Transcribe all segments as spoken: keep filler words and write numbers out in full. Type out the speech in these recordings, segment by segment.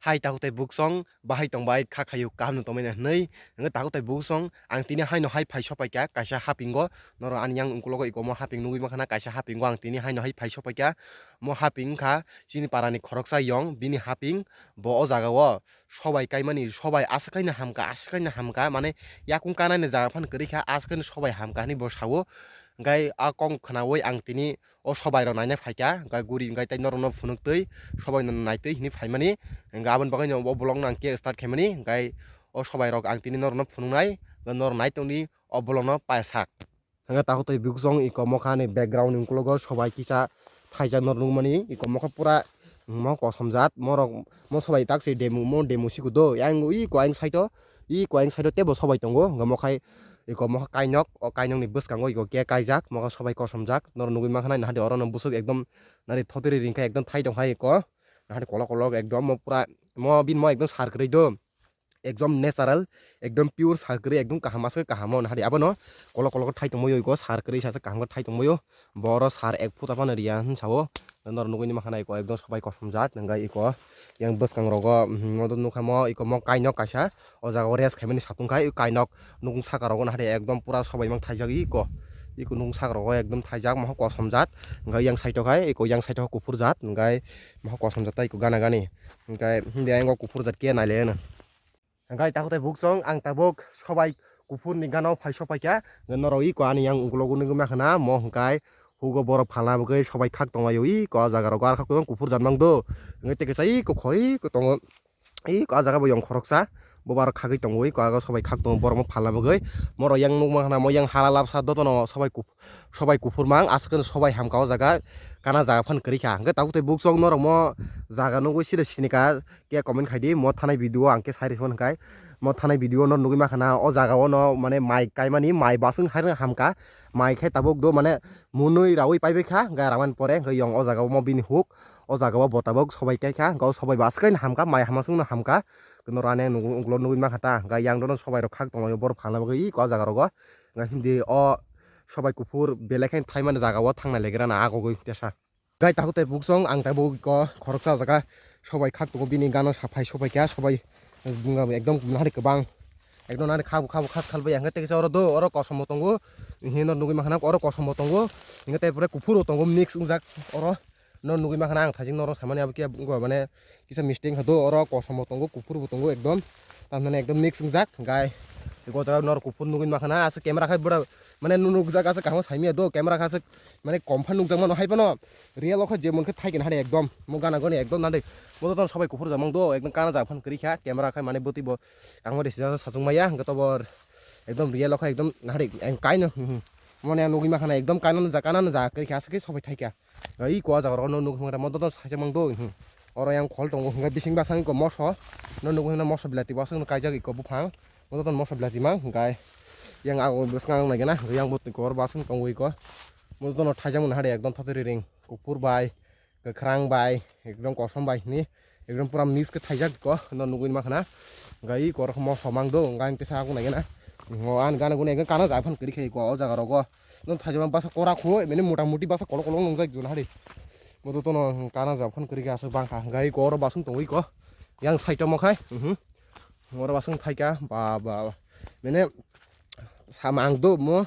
Hai takhuk tai buksong, bahai tongbai kha khayu kaham no tongmani hwnwi. Hwnkhe takhuk tai buksong, ang tini haino hai phai sopaikha kaisa hapingo. Norok ani yang ukulogo ikomo haping nugwi mankha na, kaisa hapingo ang tini haino hai phai sopaikha. Mo haping wngkha chini parani khoroksa yong, bini haping bo o jagao sobai kaimani, sobai aswk kaino hamkha, aswk kaino hamkha, mane yakung kanani jaga phano kwrwi kha, aswk kaino sobai hamkha hwnwi bo sao. Hwnkhe a kok khwnaui ang tini o sobai rok naina phaikha, hwnkhe guri hwnkhe tei norokno phunuk twi sobai no naitwi hwnwi phaimani. Hwnkhe aboni bagwi no o vlog no ang khe start khaimani, hwnkhe o sobai rok ang tini norokno phunuknai, hwnkhe norok nai tongdi o vlog no paisa. Hwnkhe takhuk tai buksong iko mokha ni background ni ukulogo sobai kisa thaijak norok nukmani, iko mokha pura mo kosom jat, morok mo sobai tak se demo, mo demo sikudo, yang iko ayang side o, iko ayang side o teibo sobai tongo, hwnkhe mokhai iko mokha kainok, o kainok ni bwskango iko cake kaijak, mokha sobai kosom jak, norok nugwi mankha nai, nahadi oro no bwswk ekdom nari thotiri ringkha, ekdom thai tongkha iko, nahadi kolok kolok ekdom mo pura, mo bini mo ekdom sar kwrwi do, ekdom natural, ekdom pure sar kwrwi, ekdom kaham aswk kaham o nahadi abono kolok kolok thai tongmani iko sar kwrwi sasa kaham khe thai tongmani o, bo oro sar ek phuta phano riya hwn sao, norok nugwi mankha nai iko ekdom sobai kosom jat, hwnkhe iko yang bwskang rogo, mhm, modot nukha mo iko mo kainok kaisa. O jaga o rest khaimani satung khai, kainok nukung saka rogo nahadi ekdom pura sobai mang thaijak iko. Iko nukung saka rogo ekdom thaijak, mohor kosom jat. Hwnkhe yang side o khai, iko yang side o kuphur jat. Hwnkhe mohor kosom jat tai iko gana gani. Hwnkhe hindi ayang o kuphur jat khe nailai ano. Hwnkhe takhuk tai buksong, ang tabuk sobai kuphur ni gana o phai sopaikha. Hwnkhe norok iko ani yang ukulogo nugwi mankha na, mo hwnkhe hugo borok phalna bagwi sobai khak tonglaio, iko o jaga rogo arkhak kuphur jat mang do. Hwnkhe tei kisa iko khoi iko tongo. Iko ah jaga bo yong khoroksa, bo aro khagwi tongo, iko ah sobai khak tongo, borok mo phalna bagwi. Morok yang nukma khna mo yang hala lapsa dotono sobai kup-, sobai kuphur mang, aswk sobai hamkha o jaga, kana jaga phan kwrwi kha. Hwnkhe tabuk tei buksong norok mo jaga nugwi sida sinika, khe comment khai di, mo thanai video ang khe sai rw hwnkhai. Mo thanai video no nugwi ma khna o jaga o no mane mai kaimani, mai baswk hai hamkha, mai khe tabuk do mane munui raui paibai kha, hwnkhe ramani pore hwnkhe yong o jaga o mo bini huk. O jaga o bo tabuk sobai kai kha, hwnkhe o sobai bo aswk kaino hamkha, mai hamaswk no hamkha. Norok ani ang nugo, ukulok nugwi mankha ta, hwnkhe yang dono sobai rok khak tonglaio, borok phalna bagwi iko o jaga rogo. Hwnkhe hindi o sobai kuphur belai khe thaimani jaga o thangna legra na agogwi tesa. Gai takhuk tai buksong, ang tabuk iko khoroksa jaga sobai khak tongo, bini gana saphai sobai kha, sobai ekdom nahari kwbang, ekdom nahari khabu khabu khak khalbai, hwnkhe tei kisa oro do, oro kosom bo tongo, hino nugwi mankha na oro kosom bo tongo, hwnkhe tei pore kuphur bo tongo, mix wngjak oro. No nugwi mankha na ang thaijing norok samani abo khe wngkha mane kisa mistake wngkha do, oro kosom bo tongo, kuphur bo tongo ekdom, tamhinani ekdom mix wngjak, hwnkhe iko jaga norok kuphur nugwi mankha na, aswk camera khai bwrwi mane nunukjak aswk kaham saimanya do, camera khai aswk mane kom phan nukjak mano, hai phano real o khe jemon khe thai khe nahari ekdom mo gana gani ekdom nahari mo jotono sobai kuphur jak mang do, ekdom kana jak phan kwrwi kha, camera khai mane bwtwi bo kaham de sijak sachung maya, hwnkhe tobo ekdom real o khe ekdom nahari kaino mone nugwi mankha na ekdom kana nukjak, kana nukjak kwrwi kha aswk khe sobai thai kha. Iko o jaga rok no nukwi mankha, mo doton saijak mang do, hmm. Oro yang khol tongo, hwnkhe bising bwskango iko moso no nukwi mankha, moso belati bo aswk no kaijak iko buphang, mo doton moso belati mang, hwnkhe yang ago bwskango naikhe na, hwnkhe yang bo iko oro bo aswk tongo iko, mo doton thaijak mano hari ekdom thotiri ring, kuphur bai, kwkhrang bai, ekdom kosom bai hwnwi. Ekdom pura mix khe thaijak iko, no nugwi mankha na. Hwnkhe iko rok moso mang do, hwnkhe ang tesa akung naikhe na. O ani gana guna ekdom kana jai phan kwrwi kha iko o jaga rogo. No thaijak basa kora khu, mane mota moti basa kolok kolok nungjak jona hari. Mo dotono kana jak phan kwrwi kha aswk bangkha. Hwnkhe iko oro basung tongo iko. Yang side o mo khai. Mhm. Oro basung thaikha, ba, ba, ba. Mane sama ang do mo.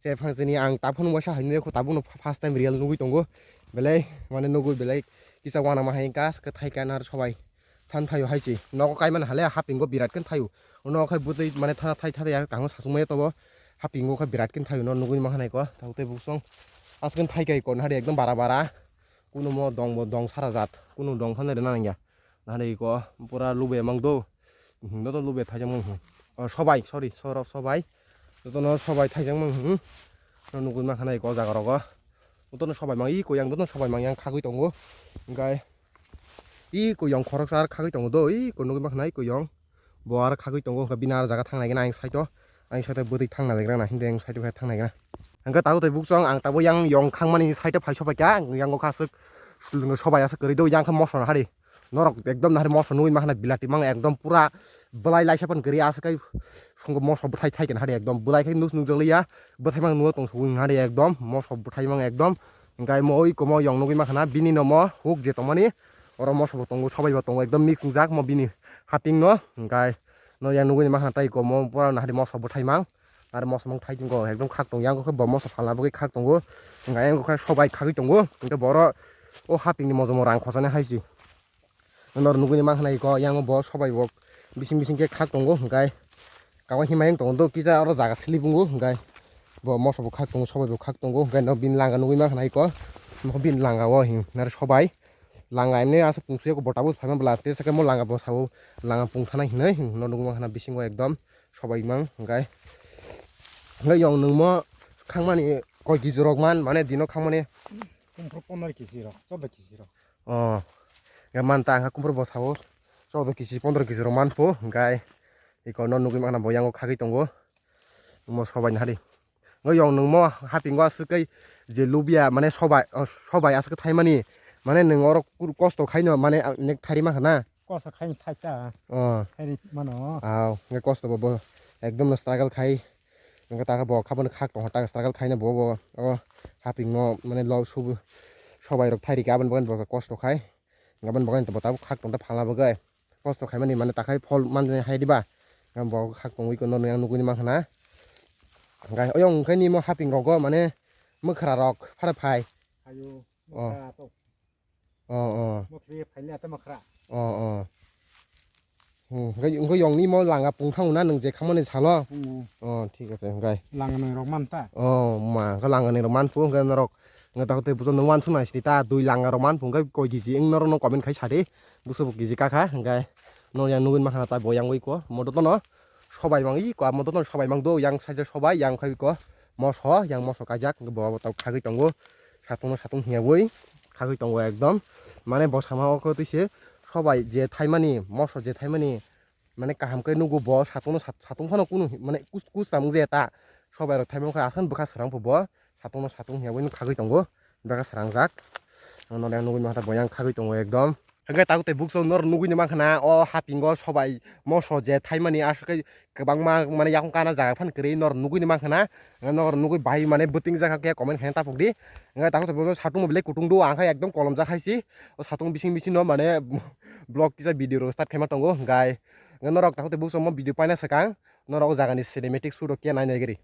Che phang chini ang taphano waisa hai nukho, tabukno first time real nugwi tongo. Belai, mane nugwi belai kisa uanama hai wngkha, aswk khe thai kha nahar sobai. Than thaio hai chi. Nogo kaimani hale hapingo birat khe thaio. Nogo khai bwtwi mane thana thai thai ya kaham sachung maya tobo. Hapingo khe birat khe thaio, no nugwi mankha naiko. Tabo tei buksong. Aswk khe thai kha iko nahari ekdom bara bara. Kunumo dong bo dong sara jat. Kunu dong phano rwna nangya. Nahari iko pura lube mang do. Joto lube thaijak mang. O sobai, sorry, sorok sobai. Jotono sobai thaijak mang. No nugwi mankha na iko o jaga rogo. Jotono sobai mang, iko yang jotono sobai mang yang khagwi tongo. Hwnkhe iko yang khoroksa ar khagwi tongo do, iko nugwi mankha na iko yang. Bo ar khagwi tongo, hwnkhe bini ar jaga thang nai gana ang side o. Ang side o bwtwi thangna legra na, hindi ang side o thang nai gana. Hwnkhe tabuk tei buksong ang tabuk yang yong khangmani side o phai sopai kha, yang o kha aswk sobai aswk kwrwi do, yang kha moso no hari. Norok ekdom nahari moso nugwi mankha na bilati mang ekdom pura bwlai laisa phan kwrwi aswk kai songo moso bwthai thai khe nahari ekdom bwlai khai nus nukjak liya bwthai mang nugwi tong sugwi nahari ekdom moso bwthai mang ekdom hwnkhe mo oi komo yong nugwi mankha na bini no mo huk je tongmani Oro moso bo tongo, sobai bo tongo, ekdom mix wngjak mo bini haping no. Hingkai no yang nugwi ni makhna tai ko mo pura nahari moso bo thaimang. Nari moso mung thai tongo, ekdom khak tong yang khe bo moso phalna bagwi khak tongo. Hingkai yang khe sobai khagwi tongo. Hingke boro o haping ni mojomo rang khosani hai si. Nor nugwi ni mankha nai ko, yang bo sobai bo bising bising khe khak tongo, hingkai kabo himai wng tongo, do kisa oro jaga sili bungo, hingkai bo moso bo khak tongo, sobai bo khak tongo, hingkai no bini langa nugwi mankha nai ko, mo bini langa o hing nari sobai langa emni asa pungsu yako bota bo phaima bwla, tei sake mo langa bo sao langa pung thana hinwi hing no nugwi mankha na bisingo ekdom sobai mang, hingkai hingkai yong nwng mo khangmani koi kiji rok man, mane dino khangmani. Kumpro pondro kiji rok, choddo kiji rok. Oh. Ya man ta ang kumpro bo sao. Choddo kiji, pondro kiji rok man po, hingkai iko no nugwi mankha na bo yango khagwi tongo. Mo sobai ni hari. Ngo yong nwng mo haping o aswk kai je lubia mane sobai, oh, sobai aswk thaimani. Mane nwng oro kur-, kosto khaino mane, ah, nek thari mankha na. Kosto khaino thai ta. Oh. Thari mano. Aw, nge kosto bo, bo ekdom no struggle khai. Nge ta bo kha bono khak tong ta struggle khaino bo, bo. Oh, haping no mane lo subu sobai rok thairi ka aboni bagwi bo kosto khai. Aboni bagwi bo ta khak tong ta phala bagwi. Kosto khaimani mane takhai phol manjani hai diba? Ang bo khak tongwi kono yang nugwi mankha na. Hingkai oyong hingkai nimo haping rogo mane mwkhra rok phara phai. Ayo, oh. Mwkhra to. Oh, oh. Mwkhri phaini ata mwkhra. Oh, oh. Hmm, hingkai, hingkai yong nimo langa pung thango na nwng je khamani salo? Pungo. Oh, thik ache, hingkai. Langa nai rok man ta? Oh, ma, hingkai langa nai rok man pung, hingkai norok. Hingkai takhuk tei bujo nwng wansuk nai sini ta, dui langa rok man pung, hingkai koi kiji wng norok no comment khai sadi. Buso bo kiji kakha, hingkai. No yang nugwi mankha na ta bo yang wi ko, modo tono. Sobai mang i ko, modo tono sobai mang do, yang side sobai, yang khai ko. Moso, yang moso kaijak, bo bo tau khagwi tongo. Satung no satung hiya wi, khagwi tongo ekdom. Mane bo sama o ko twi se sobai je thaimani, moso je thaimani, mane kaham khe nugo bo satung no sat-, satung phano kunu hi-, mane kus-, kus samung je ta. Sobai rok thaimani khe aswk bwkha srang pho bo, satung no satung hiya wi no khagwi tongo, bwkha srangjak. Ano yang nugwi mankha bo yang khagwi tongo ekdom. Hingke takhuk tei buksong norok nugwi mankha na o hapingo sobai moso je thaimani aswk khe kwbangma mane yakung kana jaga phano kwrwi norok nugwi mankha na. Norok nugwi bahai mane bwtwing jak khe comment khaina tapuk di. Hingke takhuk tei buksong satung bo belai kutung do ang khe ekdom kolom jak hai si. O satung bising bising no mane vlog kisa video rok start khaima tongo hingkai. Norok takhuk tei buksong mo video paina swkang norok o jaga ni cinematic shoot rok khe nai nai gari.